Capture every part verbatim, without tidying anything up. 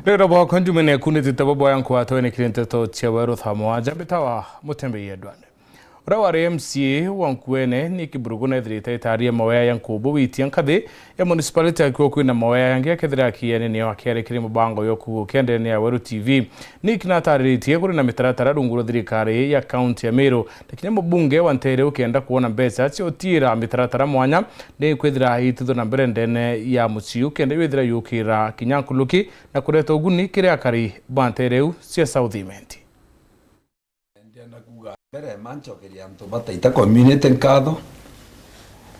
Rero bwakwa njumene kunitite bo bwaya nkwatwene kiri nteto cia weru thaa mugwanja mbitawa Mutembei Edward. Uria wari M C A wa Nkuene ni Kiburugu nethirite itaria maweya ya nkubu witia nkathi ya municipality akiuga kwina maweya yangi akethira akiene niyo akiari kiri mubango yo kugukia ndene ya Weru T V. Nick natariritie kuri na mitaratara rungu rwa thirikari ya kaunti ya Meru, na kinya mubunge wa Ntere ukenda kuona mbeca cia utiira mitaratara mwanya ni kwithira itithwa na mbere ndene ya muciu kenda yithira yukira kinya nkuluki na kureta uguni kiri akari ba ntere iu cia South Imenti. Ndienda kuuga mbere ma ncokeria antu ba Taita community nkatho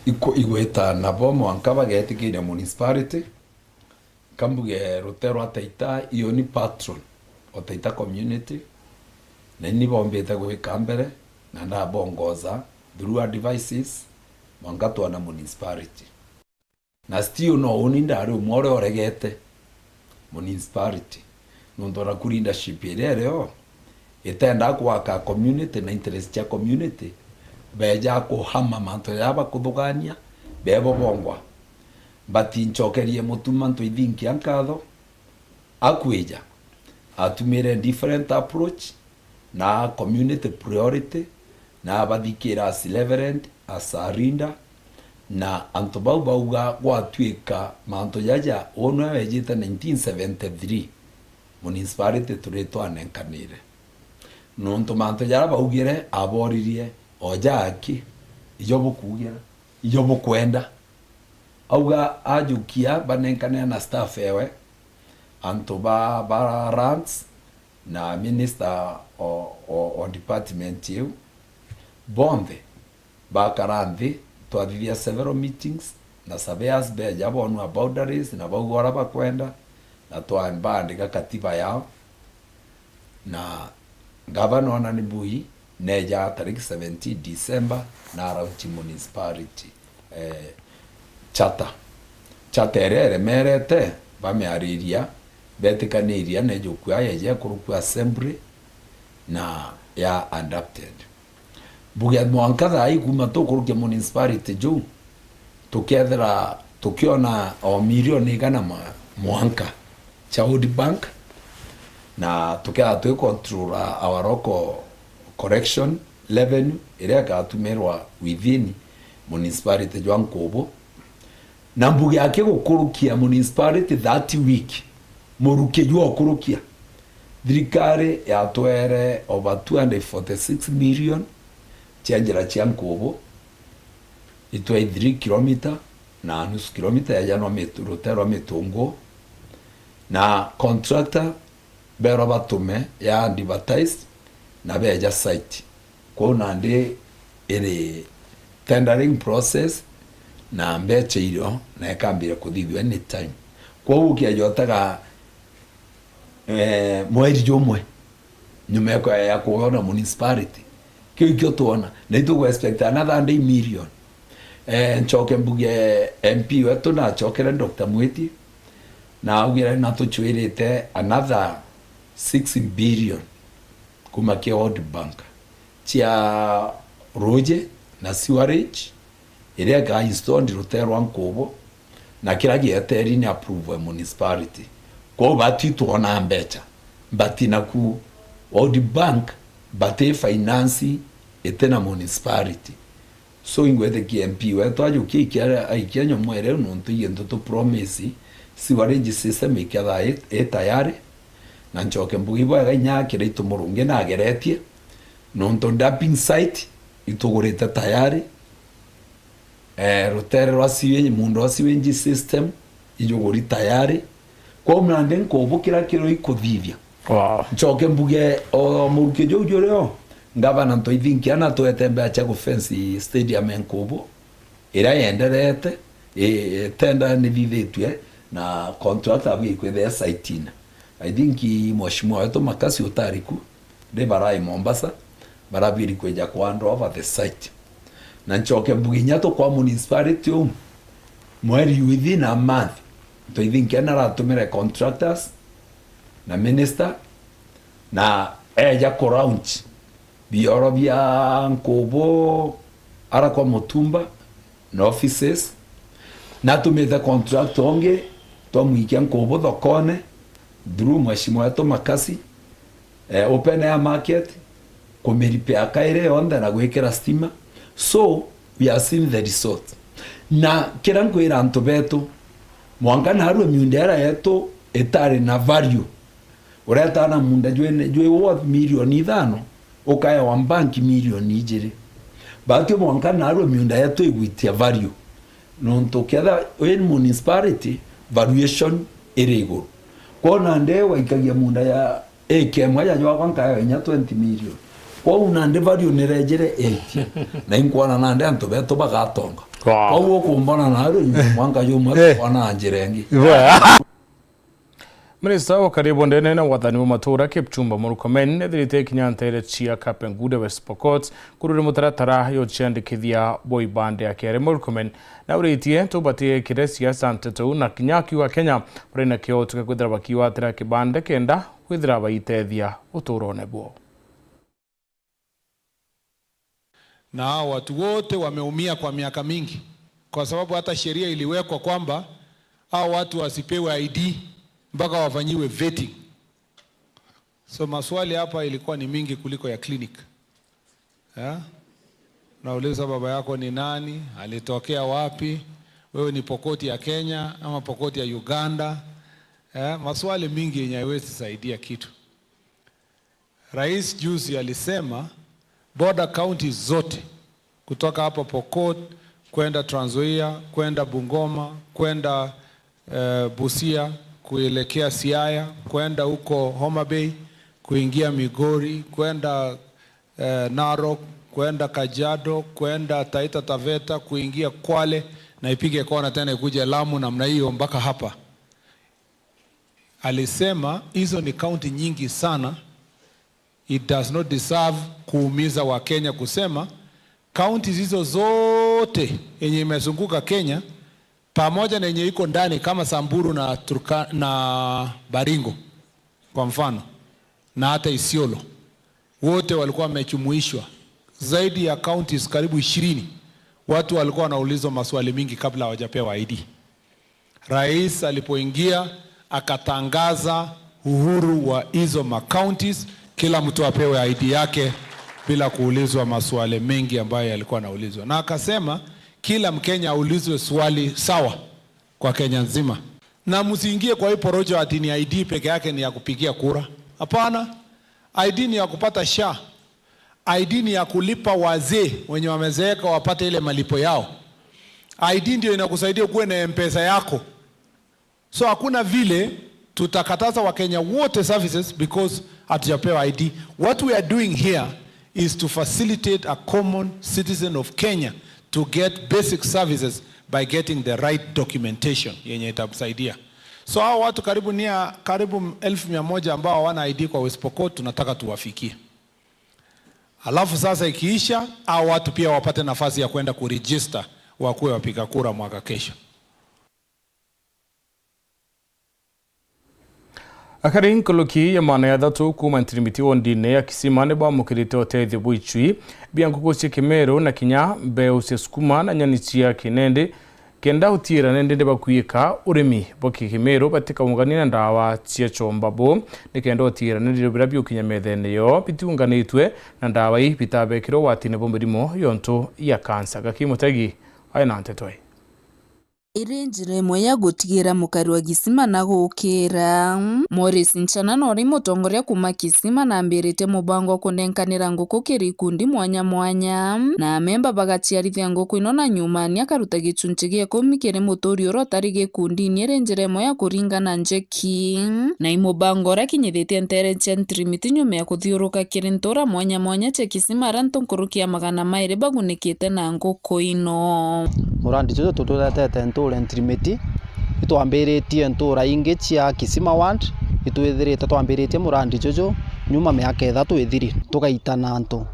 iku-, igwita nabo mwanka bagetikiria municipality. Kambuge rute rwa Taita, iyo ni patron o Taita community, na ni bombite gwika mbere, na ndabongoza through advices mwanka twana municipality. Na still no uni ndari umwe uria uregete municipality, nontu ona ku leadership iria irio itenda gwaka community na interest cia community, beja kuhama mantu jaria bakuthugania bebo bongwa. But ncokerie Mutuma Ntoithinkia nkatho, akwija atumire different approach na community priority, na abathikira as reverend, as a leader, na antu bau bauga gwatuika mantu jaja uu nwe wejite nineteen seventy-three, municipality turi twanenkanire. Nontu mantu jaria baugire aboririe o ja aki, ijo bukuugira, ijo bukwenda. Auga ajukia banenkanire na staff ewe, antu ba, ba lands, na minister o, o, o department iu, bonthe bakara nthi, twathithia several meetings, na surveyors beja bonua boundaries, na bauga uria bakwenda, na twa-, baandika katiba yao, na ngavana ona ni Mbui neja tariki seventeen December, na launch municipality, eh, charter. Charter iria iremerete, bamiariria, betikaniria, neja ukua yeja ikurukua assembly, na ya adopted. Mbuge mwanka thaa ii kuuma tukurukia municipality juu, tukethira tukiona o milioni igana ma-, mwanka cia World Bank, na tukethira twi control our local collection revenue iria ikatumirwa within municipality jwa Nkubu. Na mbuge aki gukurukia municipality that week, muruki jwa ukurukia, thirikari yatwere over two hundred forty-six million cia njira cia Nkubu, itwe three kilometer na nusu kilometer yajanwa mitu-, rute rwa Mitungu, na contractor berwa batume ya advertise na beja site. Kwou nandi iri tendering process na mbecha irio na ikambiria kuthithua any time. Kwou ukieja utega, eh, mweri jumwe nyuma ya ku-, ya kuona municipality, kiu ikio twona, na itugu expect another hundred million. Eh, ncoke mbuge M P wetu nachokere Doctor Mwiti, na augire natuchwirite another six billion kuma ki World Bank cia ruji na sewerage iria ika installed rute rwa Nkubu, na kira gieteri ni approve e municipality. Kwou batu itwona mbecha, but naku World Bank bati finance iti na municipality. So ingwitikia M P wetu ajukia ikia, aikia nyomwere nontu igintu tu promise sewerage system ikethira i, i tayari, na ncoke mbuge ibwega inya Kiraitu Murungi nageretie, nontu dumping site itugurite tayari, eh, rutere rwa sewage, muundo wa sewage system ijuguri tayari. Kwou nandi Nkubu kira kiro ikuthithia. Wow. Ncoke mbuge o muruki juu jurio, ngavana Ntoithinkia natwete mbea cia gufence stadium e Nkubu, iria yenderete, i, tender nithithitue, na contractor abui kwithia site-ini. I think mheshimiwa wetu Makasi utari ku, ndi barai Mombasa, barabiri kwija ku hand over the site. Na ncoke mbuge inya tukwa municipality uu, mweri within a month, Ntoithinkia naratumire contractors na minister, na eja ku launch bioro bia Nkubu ara kwa Mutumba na offices. Natumite contractor ungi, twamwikia Nkubu thokone, Through mheshimiwa wetu Makasi, eh, open air market, kumiripea kairi yonthe na gwikira stima. So, we are seeing the result. Na kira nkwira antu betu, mwanka narua miunda ira yetu itari na value. Uretaa na munda jwi, jwi worth milioni ithano, ukaewa bank milioni ijiri. Batio mwanka narua miunda yetu igwitia value. Nontu kethira in municipality, valuation iri iguru. Kwou nandi waikagia munda ya eka imwe ya jwakwa nkaewa inya twenty million. Kwou nandi value nirejire eighty. Na inkwona nandi antu betu bagatonga. Wow. Kwou ukumbona narua mwanka jumwe Eh. kwana njira ingi. Bwega. Minista wa ukari bwa ndene na wathani bwa matura Kipchumba Murkomen nethirite kinya ntere cia Kapenguria West Pokot kururi mutaratara yo ciandikithia bwa ibande ya kiari. Murkomen nauritie tubatie kire siasa nteto na kinya akiuga Kenya bari na kioto kia kwithira bakiwatira kibande kenda kwithira baitethia uturone bwo. Na hao watu wote wameumia kwa miaka mingi, kwa sababu hata sheria iliwekwa kwamba hao watu wasipewe I D mpaka wafanyiwe vetting. So maswali hapa ilikuwa ni mingi kuliko ya clinic. Eh? Nauliza, baba yako ni nani? Alitokea wapi? Wewe ni Pokoti ya Kenya ama Pokoti ya Uganda? Eh? Maswali mingi yenye haiwezi saidia kitu. Rais juzi alisema border counties zote kutoka hapa Pokot kwenda Trans Nzoia, kwenda Bungoma, kwenda, eh, Busia, kuelekea Siaya, kwenda huko Homa Bay, kuingia Migori, kwenda, eh, Narok, kwenda Kajiado, kwenda Taita Taveta, kuingia Kwale na ipige kona tena ikuje Lamu namna hiyo mpaka hapa. Alisema hizo ni kaunti nyingi sana. It does not deserve kuumiza Wakenya kusema kaunti hizo zote yenye imezunguka Kenya pamoja na yenye iko ndani kama Samburu na Turka-, na Baringo kwa mfano, na hata Isiolo, wote walikuwa wamejumuishwa. Zaidi ya counties karibu ishirini, watu walikuwa wanaulizwa maswali mingi kabla hawajapewa I D. Rais alipoingia akatangaza uhuru wa hizo macounties, kila mtu apewe I D yake bila kuulizwa maswali mengi ambayo yalikuwa yanaulizwa, na akasema kila Mkenya aulizwe swali sawa kwa Kenya nzima. Na msiingie kwa hii porojo ati ni I D peke yake ni ya kupigia kura. Hapana, I D ni ya kupata SHA. I D ni ya kulipa wazee wenye wamezeeka wapate ile malipo yao. I D ndio inakusaidia ukuwe na M-Pesa yako. So hakuna vile tutakataza Wakenya wote services because hatujapewa I D. What we are doing here is to facilitate a common citizen of Kenya to get basic services by getting the right documentation yenye itamsaidia. So hao watu karibu nia, karibu elfu mia moja ambao hawana I D kwa West Pokot tunataka tuwafikie. Alafu sasa ikiisha, hao watu pia wapate nafasi ya kwenda kuregister wakuwe wapiga kura mwaka kesho. Akari nkuluki ya maana ya athatu kuuma Ntirimiti wondine ya Kisima ni bamukirite utethio bwa icui bia nguku cia kimeru na kinya mbeu cia sukuma na nyani cia kinendi. Kenda utiira ni ndindi bakwika urimi bwa kikimeru batikaungania na ndawa cia chomba bu, ni kenda utiira ni ndindi biria biukinya methene yo bitiunganitwe na ndawa ii bitabekirwe watine bwa mirimo yontu ya kansa. Gaki Mutegi aina nteto ii. Iri njira imwe ya gutigira mukari wa gisima na gukira. Morris Nchana nori mutongoria kuuma Kisima na ambirite mubango wa kunenkanira nguku kiri ikundi mwanya mwanya, na amemba bagaciarithia nguku ino na nyumani akaruta gichunchi gia ikumi kiri muturi uria utari gikundini iri njira imwe ya kuringa na njeki. Na i mubango uria akinyithitie ntere cia Ntirimiti nyuma ya kuthiuruka kiri ntura mwanya mwanya cia Kisima aria antu nkuruki ya magana mairi bagunikite na nguku ino. Murandi juju tuturetete ntura Ntirimiti, itwambiritie ntura ingi cia Kisima Ward, itwithirite twambiritie murandi juju nyuma miaka ithatu ithiri, tugaitana antu.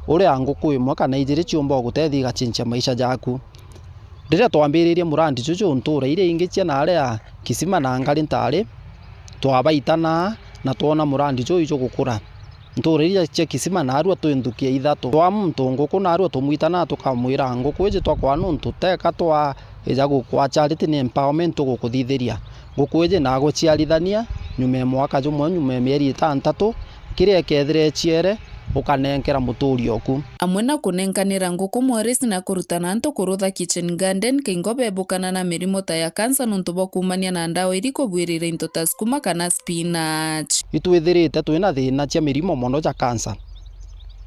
Uria nguku imwe kana ijiri ciumba gutethia igachinchia maisha jaku. Riria twambiririe murandi juju, ntura iria ingi cia naaria Kisima na Ngari ntari, twabaitana na twona murandi juju jugukura. Ntura iria cia Kisima naarua twi nthuki ya ithatu. Twa muntu nguku naarua tumwitana tukamwira, "Nguku iji twakwa nuntu teka twa ija gukwa charity ni empowerment tugukuthithiria. Nguku iji naguciarithania, Nyuma ya mwaka jumwe, nyuma ya mieri itantatu, kiria ikethira iciere, ukanenkera muturi oku. Amwe na kunenkanira nguku mwarisi na kurutana antu kurutha kitchen garden, kaingo bebukana na mirimo ta ya kansa nontu bwa kuumania na ndawa iri kubuirira into ta sukuma kana spinach. Itwithirite twina thina cia mirimo mono ja kansa.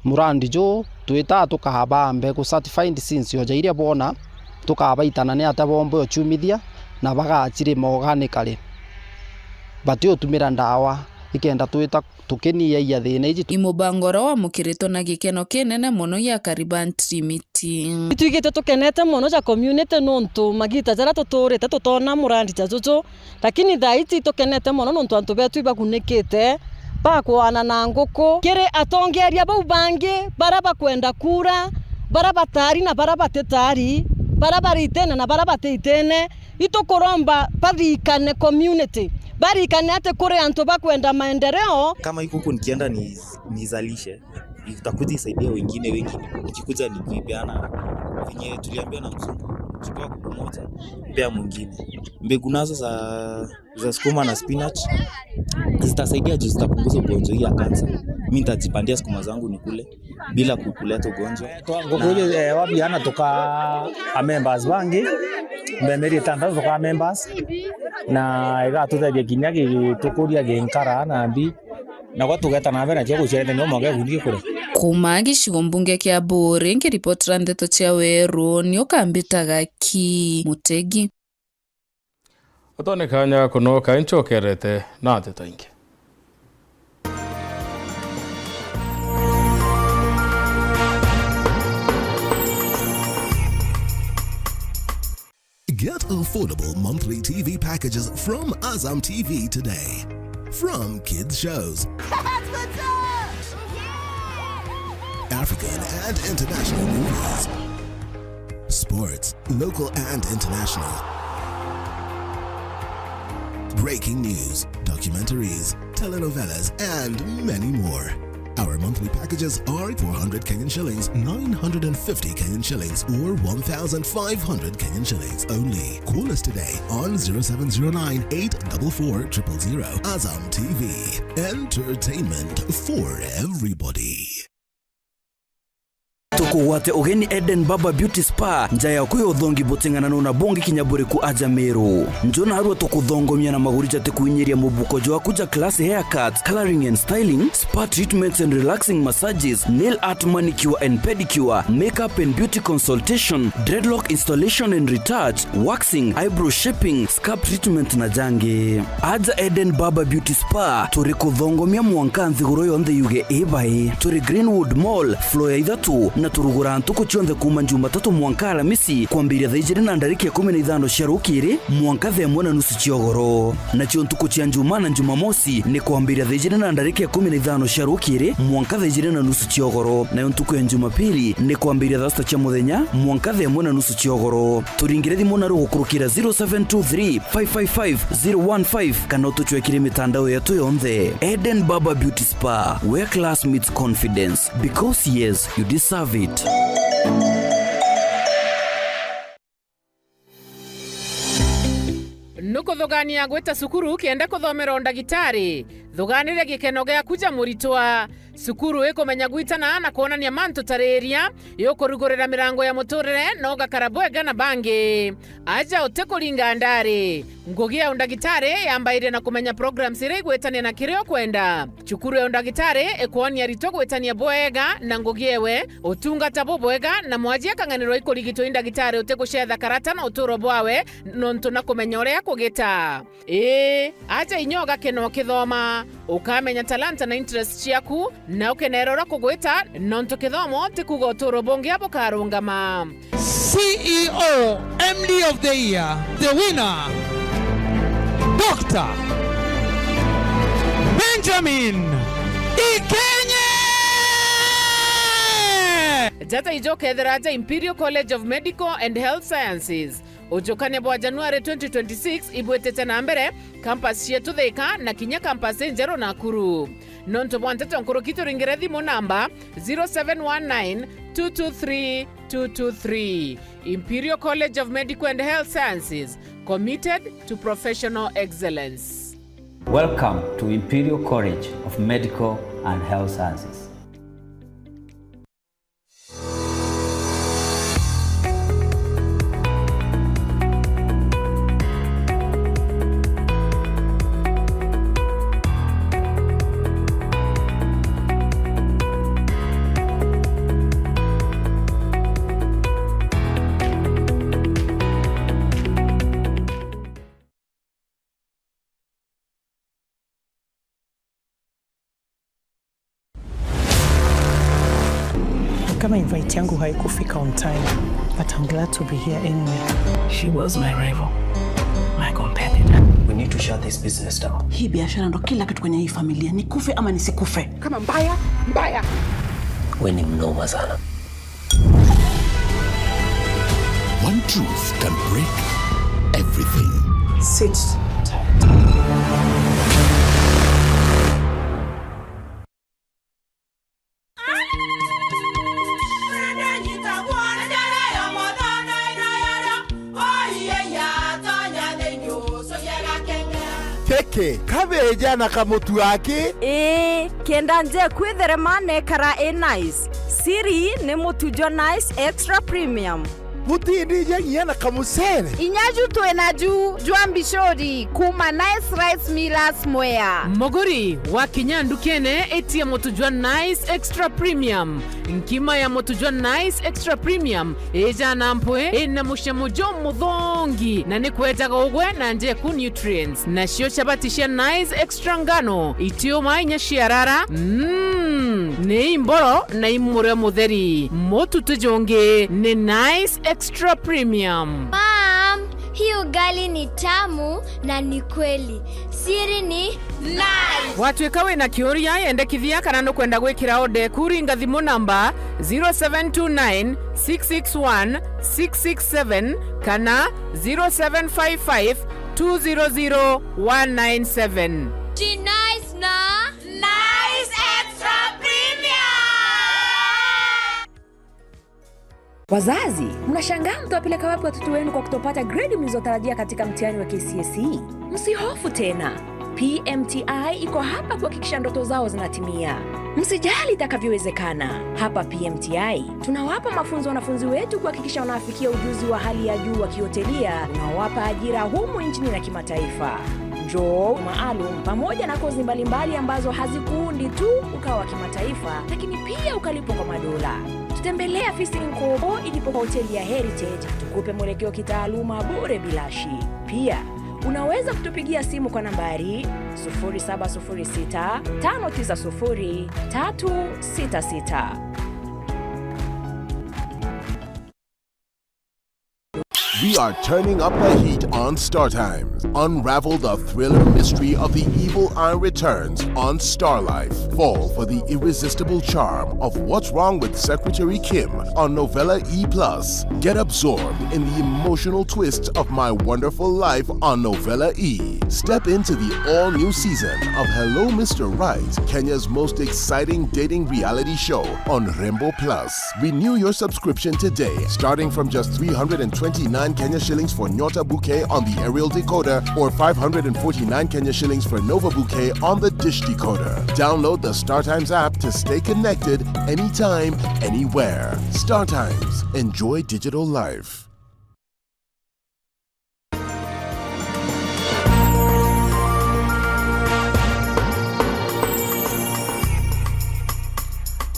Murandi juu twitaa tukabambe ku certified since oja iria boona, tukabaitana ni atia bombe uciumithia na bagacirima organically. Batiutumira ndawa ikenda twita tukiniaia thina iji. I mubango uria wamukiritwe na gikeno kinene mono gia Karibantri Meeting. Itwigite tukenete mono ja community nontu magita jaria tuturite tutona murandi ta juju, lakini thaa iji tukenete mono nontu antu betu ibagunikite bakwana na nguku. Kiri atongeria bau bangi baria bakwenda kura, baria batari na baria batitari, baria bari itene na baria bati itene, itukuromba baririkane community, baririkane ati kuri antu bakwenda maendeleo. Kama iko huku nikienda ni-, nizalishe, itakuja isaidia wengine wengi, nikikuja nikipeana venye tuliambiwa na mzungu, chukua kuku moja, pea mwingine. Mbegu nazo za, za sukuma na spinach zitasaidia juu zitapunguza ugonjwa hii ya kansa. Mi nitajipandia sukuma zangu nikule bila ku-, kuleta ugonjwa. Twa-, nguku iji, eh, wabiana tuka a members bangi, mbemeri itantatu tuka a members, na igatutethia kinya gitukuria ginkara na mbi, na gwa tugeta na mbere nacio guciarithania mwanka gikundi gikure. Kuuma gicigo mbunge kia Buuri, nkiripotera ndeto cia Weru, ni ukambitaga ki Mutegi. Utone kanya kunoka inchokerete na nteto ingi. Get affordable monthly T V packages from Azam T V today. From kids shows, African and international movies, sports, local and international, breaking news, documentaries, telenovelas, and many more. Our monthly packages are four hundred Kenyan shillings, nine hundred and fifty Kenyan shillings, or one thousand five hundred Kenyan shillings only. Call us today on zero seven zero nine, eight four four, triple zero. Azam T V, entertainment for everybody. Tukugwate ugeni Eden Barber Beauty Spa, nja yaku ya uthongi buting'anano na bungi kinya buriku aja Meru. Njo narua tukuthongomia na maguri jatikuinyiria mubuko jwaku ja class haircuts, colouring and styling, spa treatments and relaxing massages, nail art, manicure and pedicure, makeup and beauty consultation, dreadlock installation and retouch, waxing, eyebrow shaping, scalp treatment na jangi. Aja Eden Barber Beauty Spa, turi kuthongomia mwanka nthiguru yonthe yuge ibai. Turi Greenwood Mall, floor ya ithatu, na turuguraa ntuku cionthe kuuma Jumatatu mwanka Alamisi, kwambiria thaa ijiri na ndarika ikumi na ithano cia rukiri mwanka thaa imwe na nusu cia ugoro. Nacio ntuku cia Njumaa na Jumamosi ni kwambiria thaa ijiri na ndarika ikumi na ithano cia rukiri mwanka thaa ijiri na nusu cia ugoro. Nayo ntuku ya Jumapili ni kwambiria thaa sita cia muthenya mwanka thaa imwe na nusu cia ugoro. Turingire thimu naru gukurukira zero seven two three, five five five, zero one five kana utucwe kiri mitandao yetu yonthe. Eden Barber Beauty Spa, where class meets confidence. Because yes, you deserve it. Nukuthugania gwita cukuru kenda kuthomera undagitari? Thuganire gikeno giaku ja muritwa. Cukuru ikumenya gwitana na kwonania mantu ta riria, iukurugurira mirango ya muturire na ugakara bwega na bangi. Aja utikuringa ndari. Ngugi ya undagitari yambairia na kumenya programs iria igwitania na kiria ukwenda. Cukuru ya undagitari ikwonia aritwa gwitania bwega na ngugi ewe, utungata bubwega, na mwaji akang'anirwa ikurigitwa i ndagitari utigucetha karata na uturo bwawe, nontu na kumenya uria akugita. Ii, aja inya ugakena ukithoma, ukamenya talanta na interest ciaku, na ukenera uria kugwita, nontu kithomo ti kuuga uturo bungi bukarungama. C E O M D of the Year, the winner, Doctor Benjamin Ikenye! Jata ijo ukethira aja Imperial College of Medical and Health Sciences. Ujukania bwa January twenty twenty-six ibwitite na mbere, campus cietu Thika na kinya campus injeru Nakuru. Nontu bwa nteto nkuruki, turingire thimu namba zero seven one nine, two two three, two two three. Imperial College of Medical and Health Sciences, committed to professional excellence. Welcome to Imperial College of Medical and Health Sciences. Kama invite yangu haikufika on time, but I'm glad to be here anyway. She was my rival, my competitor. We need to shut this business down. Hii biashara ndo kila kitu kwenye hii familia. Nikufe ama nisikufe. Kama mbaya, mbaya. We ni mnoma sana. One truth can break everything. Sit tight. Keke, kabeja na kamutu aki? Ii, kenda nje kwitherema nekara i nice. Siri ni mutu jwa Nice Extra Premium. Butindija nginya na kamucere. Inya ju twina ju jwa mbicuri kuma Nice Rice Millers Mwea. Muguri, wakinya ndukene, itia mutu jwa Nice Extra Premium. Nkima ya mutu jwa Nice Extra Premium ijana mpwi, ina mucamo jumuthongi, na ni kwejaga ugwe na njeku nutrients. Nacio chabati cia Nice Extra ngano, itiuma inya ciarara, mm, ni imboro na imurio mutheri. Mutu ti jungi ni Nice Extra Premium. Mom, hii ugali ni tamu na ni kweli. Siri ni Nice. Watuika wina kiuria, yendekithia kana nukwenda gwikira order eku, ringa thimu namba zero seven two nine, six six one, six six seven kana zero seven five five, two zero zero, one nine seven. Ji Nice na Nice Extra Premium. Wazazi, mnashangaa mtawapeleka wapi watoto wenu kwa kutopata gredi mlizotarajia katika mtihani wa K C S E? Msihofu tena. P M T I iko hapa kuhakikisha ndoto zao zinatimia. Msijali itakavyowezekana. Hapa P M T I, tunawapa mafunzo wanafunzi wetu kuhakikisha wanafikia ujuzi wa hali ya juu wa kihotelia unaowapa ajira humu nchini na kimataifa. Njoo maalum pamoja na kozi mbalimbali ambazo hazikuundi tu ukawa kimataifa, lakini pia ukalipwa kwa madola. Tutembelea afisi Nkobo ilipo kwa hoteli ya Heritage, tukupe mwelekeo kitaaluma bure bilashi. Pia, unaweza kutupigia simu kwa nambari sufuri saba sufuri sita, tano tisa sufuri, tatu sita sita. We are turning up the heat on Star Times. Unravel the thriller mystery of the evil eye returns on Star Life. Fall for the irresistible charm of What's Wrong with Secretary Kim on Novella E plus. Get absorbed in the emotional twists of My Wonderful Life on Novella E. Step into the all-new season of Hello Mister Right, Kenya's most exciting dating reality show on Rembo Plus. Renew your subscription today, starting from just three hundred and twenty-nine Kenya shillings for Nyota Bouquet on the aerial decoder or five hundred and forty-nine Kenya shillings for Nova Bouquet on the dish decoder. Download the StarTimes app to stay connected anytime, anywhere. StarTimes. Enjoy digital life.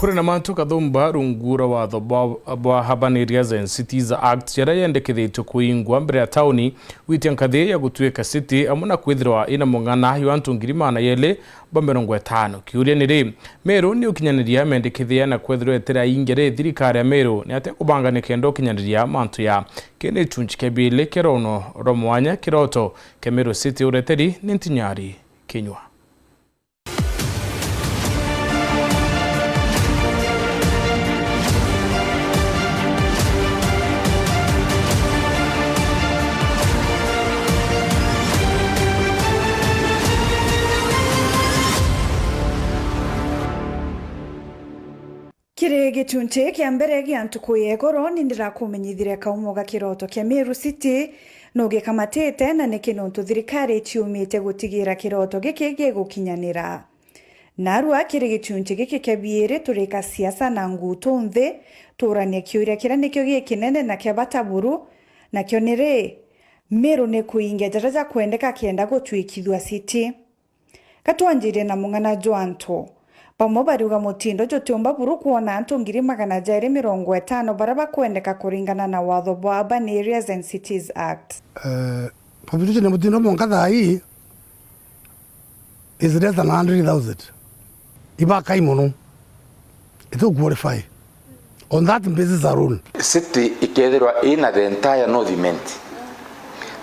Kuri na mantu kathumba rungu rwa watho bwa, bwa Urban Areas and Cities Act, jaria yendekithitue kuingwa mbere ya tauni gwitia nkathi ya gutuika city, amwe na kwithirwa ina mung'ana jwa antu ngiri magana jeri ba mirongo itano. Kiuria ni ri, Meru ni ukinyaniria mendekithia na kwethirwa itiraingia ri? Thirikari ya Meru ni atia kubanga nikenda ukinyaniria mantu ya? Kii ni gicunci kia bili kia rono rwa mwanya kiroto kia Meru City, ureteri ni Ntinyari Kinyua. Kiri gicunci kia mbere gia ntuku ya igoro, ni ndirakumenyithire kaumo ga kiroto kia Meru City, Nugikamatite na niki nontu thirikari iciumite gutigira kiroto giki gigukinyanira? Narua kiri gichunchi giki kia biiri turika siasa na ngutu nthi, tuuranie kiuria kiria nikio gikinene na kia bata buru, nakio ni ri, Meru ni kuingia jaria jakwendeka kenda gucwikithua city? Ka twanjirie na mung'ana jwa antu. Bamwe bariuga mutindo jutiumba buru kwona antu ngiri magana jairi mirongo itano baria bakwendeka kuringana na watho bwa Urban Areas and Cities Act. Eh, population ya mutindo mwanka thaa ii is less than hundred thousand. Ibakai mono. Itu qualify. On that basis alone. City ikethirwa ina the entire North Imenti.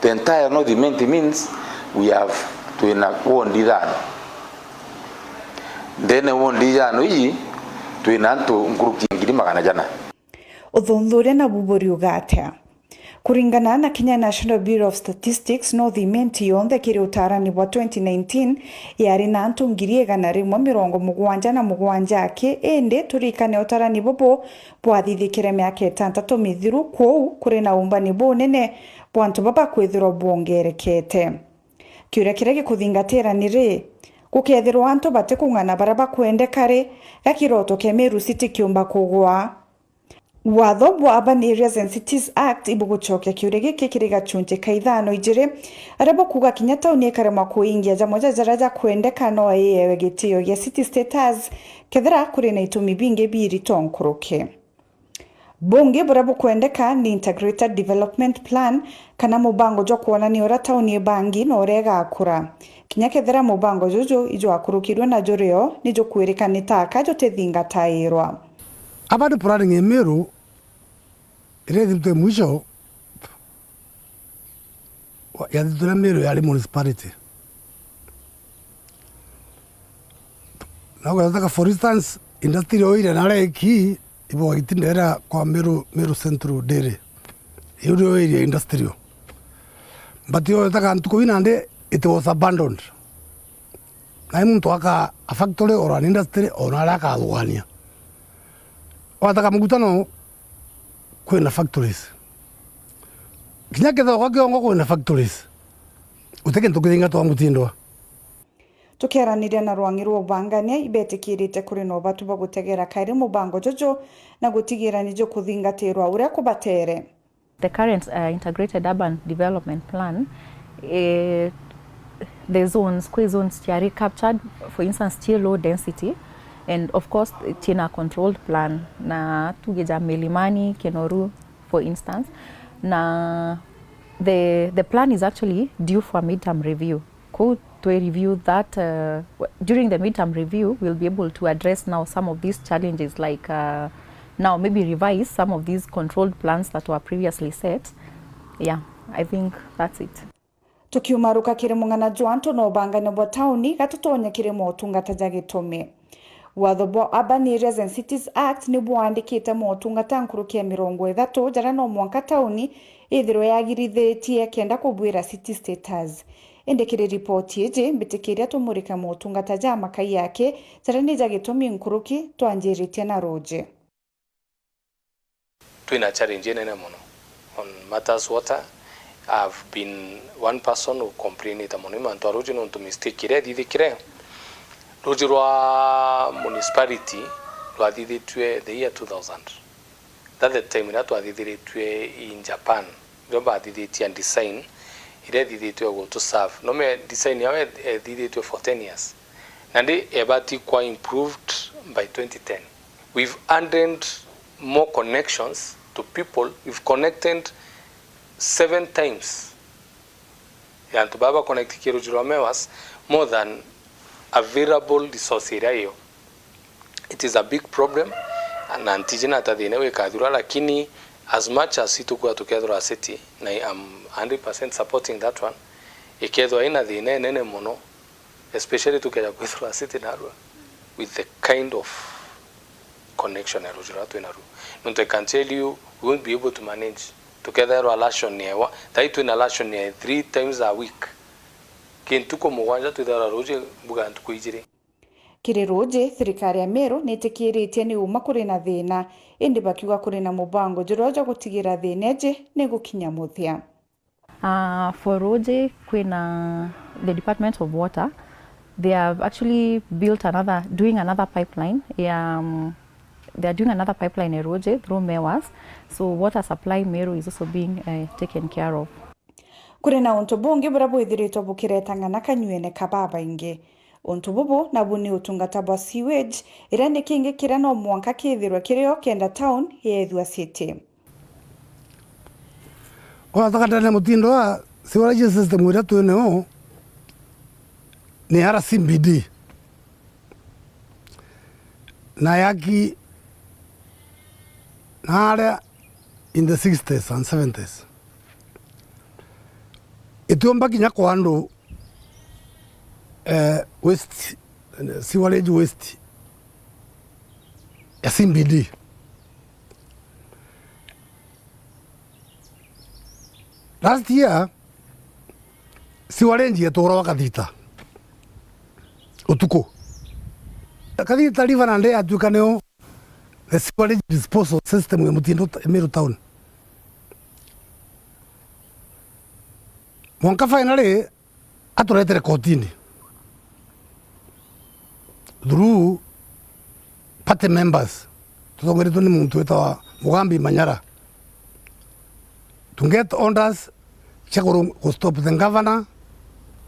The entire North Imenti means we have, twina ward ithano. Ndene ward ithano iji, twina antu nkuruki ya ngiri magana jana. Uthuthuria nabu buriuga atia? Kuringana na Kenya National Bureau of Statistics, North Imenti yonthe kiri utarani bwa twenty nineteen yari na antu ngiri igana rimwe mirongo mugwanja na mugwanja aki, indi turikane utarani bubu bwathithikire miaka itantatu mithiru, kwou kuri na umbani bunene bwa antu baba kwithirwa bwongerekete. Kiuria kiria gikuthingatira ni ri, gukethirwa antu batikung'ana baria bakwendeka ri, ga kiroto kia Meru City kiumba kugwa? Watho bwa Urban Areas and Cities Act ibugucokia kiuria giki kiri gachunchi ka ithano ijiri, aria bukuuga kinya tauni ikaremwa kuingia jamwe ja jaria jakwendeka no iiewe gitio gia city status kethira kuri na itumi bingi biirito nkuruki. Bungi buria bukwendeka ni Integrated Development Plan kana mubango jwa kwonania uria tauni ibangi na uria igakura. Kinya kethira mubango juju ijwakurukirwe na jurio, ni jukwirika ni taka jutithingatairwa. Urban planning ya Meru iria ithirutwe mwisho wa-, yathirutwe na Meru yari municipality. Na ugataka, for instance, industry oire na reki ibo itindera kwa Meru, Meru Central Dairy. Iu nio area industrial. But yo yetaka ntuku ii nandi it was abandoned. Na i muntu aka a factory or an industry, ona aria akathugania. Wataka mugutano, kwina factories. Kinya kithoko kiongo kwina factories. Guti kintu kithingatwa mutindwa. Tukieraniria na rwang'i rwa ubangania, ibetikirite kuri na ubatu bwa gutegera kairi mubango juju na gutigira ni jukuthingatirwa uria kubatere. The current, uh, integrated urban development plan, eh, the zones, kwi zones ciari captured, for instance, ci low density, and of course, cina controlled plan, na tuge ja Milimani, Kinoru, for instance, na the, the plan is actually due for a midterm review. Kou twi review that, uh, w-, during the midterm review, we'll be able to address now some of these challenges, like, uh, now maybe revise some of these controlled plans that were previously set. Yeah, I think that's it. Tukiumaruka kiri mung'ana jwa antu na ubangania bwa tauni, gatutonye kiri motungata ja gitumi. Watho bwa Urban Areas and Cities Act ni bwandikite motungata nkuruki ya mirongo ithatu jaria no mwanka tauni ithirwe yagirithitie kenda kubwira city status. Indi kiri ripoti iji, mbitikiria tumurike motungata ja makai yake jaria ni ja gitumi nkuruki, twanjiritie na ruuji. Twina challenge inene mono on matters water. I've been one person who complainite mono i mantu a ruuji nontu mistake iria ithithikire. Ruuji rwa municipality rwathithitue the year two thousand. That the time iria twathithiritue in Japan, nio bathithitie a design iria ithithitue gutu serve. No me design yao ethithitue for ten years. Nandi ebati kwa improved by twenty ten. We've added more connections to people. We've connected seven times ya antu baba connect ki ruuji rwa Mewas more than available resource iria iyo. It is a big problem, na ntiji na ta thina wikathira, lakini as much as itukua tukethirwa city, na I am hundred percent supporting that one, ikethirwa ina thina inene mono, especially tukeja kwithirwa city narua with the kind of connection ya ruuji ruria twina ruo. Nontu I can tell you, we won't be able to manage. Tukethirwa ration ya ewa, thai twina ration ya three times a week. Ki ntuku mugwanja twithirwa ruuji mbuga ntuku ijiri. Kiri ruuji, thirikari ya Meru nitikiritie ni uma kuri na thina, indi bakiuga kuri na mubango juria jwa gutigira thina iji ni gukinya muthia. Uh, for Rwoje, kwina the Department of Water, they have actually built another, doing another pipeline. Yeah, um, they are doing another pipeline in Rwoje through Mewas. So water supply Meru is also being uh, taken care of. Kuri na untu bungi buria bwithiritwe bukiretang'ana kanyuene ka babaingi. Untu bubu nabu ni utungata bwa sewage, iria ni kingi kiria no mwanka kithirwe kirio kenda town yeethua city. Ona tukaendelea mutindo wa sewerage system iria twineo ni R C B D na yaki na aria in the sixties and seventies. Itiumba kinya kwa andu eh, waste, sewerage waste ya C B D. Last year sewerage yeturwa Kathita utuku. Kathita river nandi yatuika niyo the sewerage disposal system ya mutindo Meru town. Mwanka finally aturetere kotini through party members tutongeretwe ni muntu witawa Mugambi Manyara to get orders cia ku stop the governor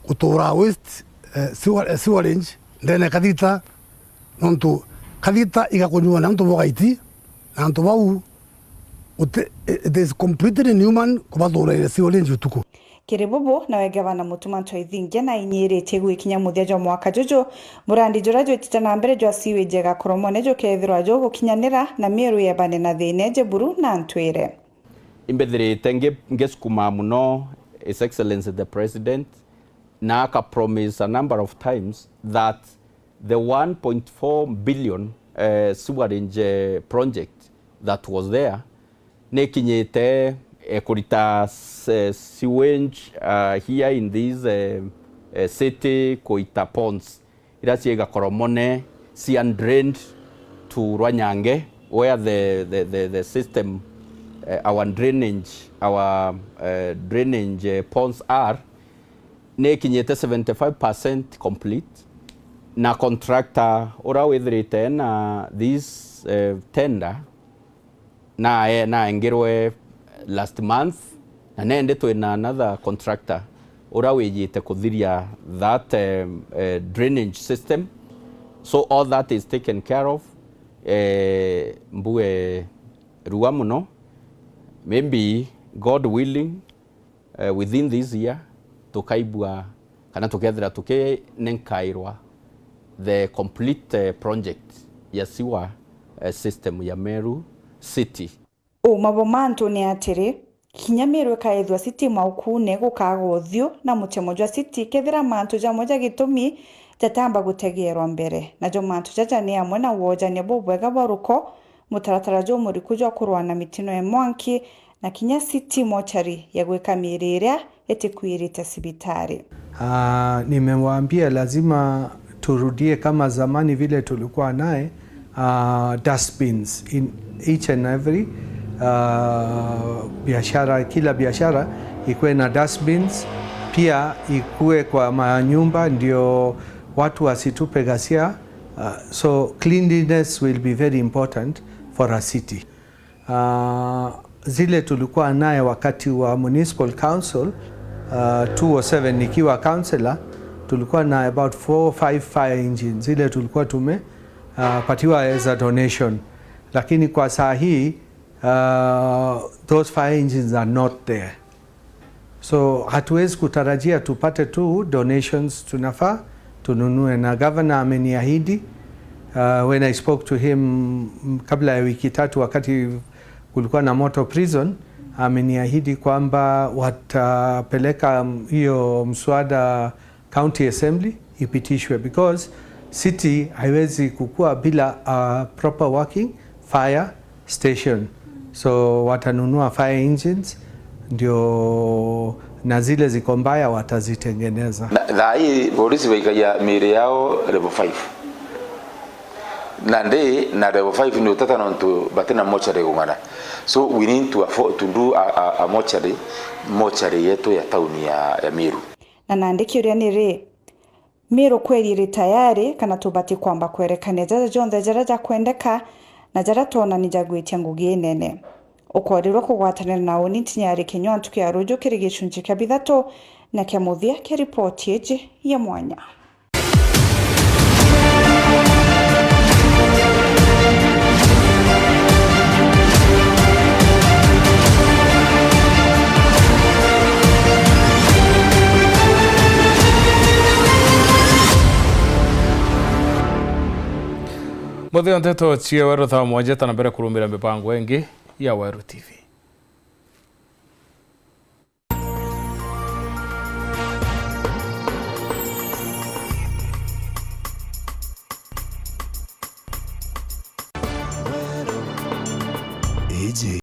gutura waste eh, sewer, eh, sewerage ndene Kathita, nontu Kathita igakunyua na antu bogaiti na antu bau it is completely inhuman kubathuraira sewerage utuku. Kiri bubu, nawe Gavana Mutuma Ntwaithingia nainyiritie gwikinya muthia jwa mwaka juju, murandi juria jwitite na mbere jwa sewage ya Gakoromone jukethirwa jugukinyanira na Meru yebane na thina iji buru na ntwire. Imbithirite ngi- ngisukuma muno His Excellency the President, na aka promise a number of times that the one point four billion eh, sewerage eh, project that was there nikinyite eh, kurita se- sewage uh, here in this eh, eh, city kuita ponds iria cie Gakoromone cia drained to Rwanyange where the, the, the, the system uh, our drainage our uh, drainage uh, ponds are nikinyite seventy five percent complete na contractor uria withirite na this uh, tender na naengirwe last month na nendi twina another contractor uria wijite kuthiria that um, uh, drainage system, so all that is taken care of. Uh, mbue rua muno, maybe God willing uh, within this year tukaibua kana tukethira tukinenkairwa the complete uh, project ya sewer uh, system ya Meru City. Uuma bwa mantu ni atiri, kinya Meru ikaethua city maukuune gukaaga uthiu na mutemo jwa city kethira mantu jamwe ja gitumi jatamba gutegeerwa mbere. Najo mantu jaja ni amwe na wojania bubwega bwa ruko, mutaratara jumuriku jwa kurwaa na mitino ya mwanki, na kinya city mortuary ya gwika miiri iria itikuirite cibitari. Ah, nimewaambia lazima turudie kama zamani vile tulikuwa naye, ah, dustbins in each and every, ah, biashara, kila biashara ikuwe na dustbins, pia ikuwe kwa manyumba ndio watu wasitupe ghasia. Ah, so cleanliness will be very important for a city. Ah, zile tulikuwa naye wakati wa municipal council, ah, two oh seven nikiwa councillor, tulikuwa na about four, five fire engines zile tulikuwa tume, ah, patiwa as a donation, lakini kwa saa hii, ah, those fire engines are not there. So hatuwezi kutarajia tupate tu donations, tunafaa tununue. Na governor ameniahidi, uh, when I spoke to him, mm, kabla ya wiki tatu wakati kulikuwa na moto prison, ameniahidi kwamba watapeleka, mm, hiyo mswada county assembly ipitishwe, because city haiwezi kukua bila a proper working fire station. So watanunua fire engines ndio, na zile ziko mbaya watazitengeneza. Na thaa hii polisi baikagia miiri yao level five. Nandi na level five ni utata nontu batina mortuary gung'ana. So we need to afford to do a, a, a mortuary, mortuary yetu ya tauni ya, ya Meru. Na nandi kiuria ni ri, Meru kweri iri tayari kana tubati kwamba kwerekania jaja jonthe jaria jakwendeka na jaria twona ni jagwitia ngugi inene? Ukorirwa kugwatanira na uni Ntinyari Kinyua ntuku ya ruju kiri gicunci kia bithatu na kia muthia kia ripoti iji ya mwanya. Muthia nteto cia Weru thaa mwanja ta na mbere kurumira mibango ingi ya Weru T V. Iji